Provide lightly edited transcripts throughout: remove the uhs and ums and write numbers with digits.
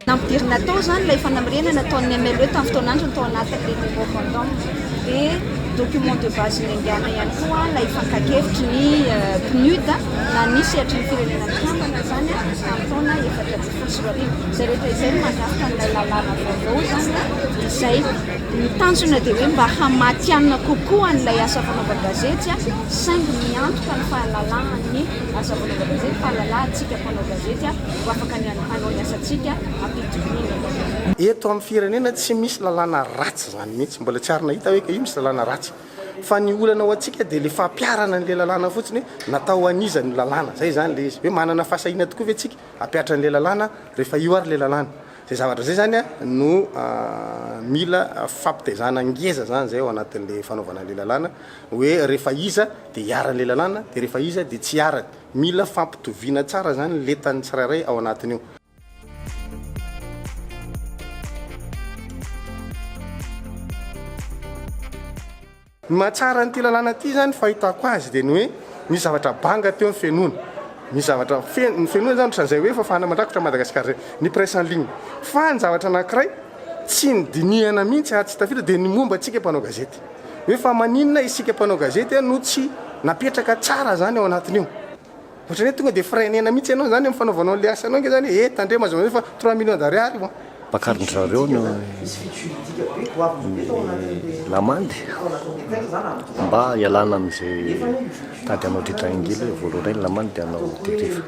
Nampidirina tao izany ilay fanamarihana nataon'ny MLE tamin'ny fotoan'androny tao anatin'ilay memorandum. Dia document de base niaingàna ihany koa ilay fankan-kevitry ny PNUD na ny sehatry ny firenena mikambana izany tamin'ny taona 2014. Izay rehetra izay no mandrafitra an'ilay lalàna vaovao izany izay ny tanjona dia hoe mba hamatihanina kokoa an'ilay asa fanaovan-gazety saingy miantoka ny fahalalahan'ny asa fanaovan-gazety, fahalalahantsika mpanao gazety ho afaka ny hanao ny asantsika am-pitoniana. Eto amin'ny firenena tsy misy lalàna ratsy izany mihitsy, mbola tsy ary nahita hoe io misy lalàna ratsy. Fa ny olana ho antsika dia ilay fampiharana an'ilay lalàna fotsiny hoe natao ho an'iza ny lalàna, izay izany ilay izy. Hoe manana fahasahiana tokoa ve tsika hampihatra an'ilay lalàna rehefa io ary ilay lalàna. Izay zavatra izay izany no mila fampitaizana ngeza izany izay ao anatin'ilay fanaovana an'ilay lalàna hoe rehefa iza dia iharan'ilay lalàna dia rehefa iza dia tsy iharany. Mila fampitoviana tsara izany ny lentan'ny tsirairay ao anatin'io. Ny mahatsara an'ity lalàna ity izany fahitako azy dia ny hoe misy zavatra banga teo ny fenoana. Misy zavatra feno, ny fenoana izany ohatran'izay hoe fahafahana mandrakotra Madagasikara izay, ny presse en ligne. Fa ny zavatra anankiray tsy nodinihana mihitsy ary tsy tafiditra dia ny momba antsika mpanao gazety. Hoe fa maninona isika mpanao gazety no tsy napetraka tsara izany ao anatin'io. Ohatran'ny hoe tonga dia freinena mihitsy ianao izany amin'ny fanaovanao an'ilay asanao ange izany hoe eh tandremo aza manao fa trois millions d'ariary io an. Ampakarin-dry zareo ny lamandy mba hialana amin'izay tady hanao détail-ngely hoe voalohany indray ny lamandy dia hanao dérive.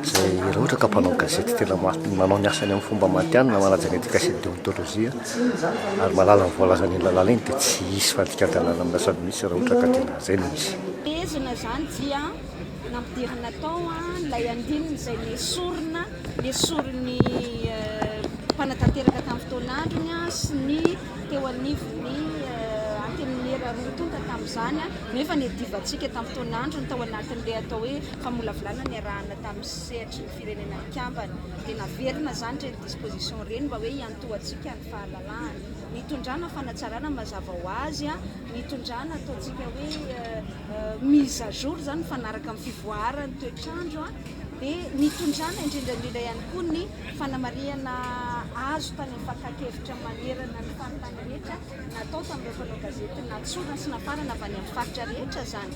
Izay raha ohatra ka mpanao gazety tena manao ny asany amin'ny fomba matihanina, manaja ny éthique sy ny déontologie ary mahalala ny voalazan'iny lalàna iny dia tsy hisy fandikan-dalàna amin'ny asany mihitsy raha ohatra ka tena izay no izy. Fehezina izany dia nampidirina tao ilay andininy izay nesorina, nesorin'ny mpanatanteraka tamin'ny fotoan'androny sy ny teo anivon'ny Antenimiera roa tonta tamin'izany, nefa niadivantsika tamin'ny fotoan'androny tao anatin'ilay atao hoe famolavolana niarahana tamin'ny sehatry ny firenena mikambana. Dia naverina izany ireny disposition ireny mba hoe hiantohantsika ny fahalalahana. Nitondrana fanatsarana mazava ho azy, nitondrana ataontsika hoe mise à jour izany mifanaraka amin'ny fivoaran'ny toetr'andro dia nitondrana indrindra indrindra ihany koa ny fanamarihana azo tany amin'ny fakan-kevitra manerana ny faritany rehetra natao tamin'ireo mpanao gazety natsorina sy nafarana avy any amin'ny faritra rehetra izany.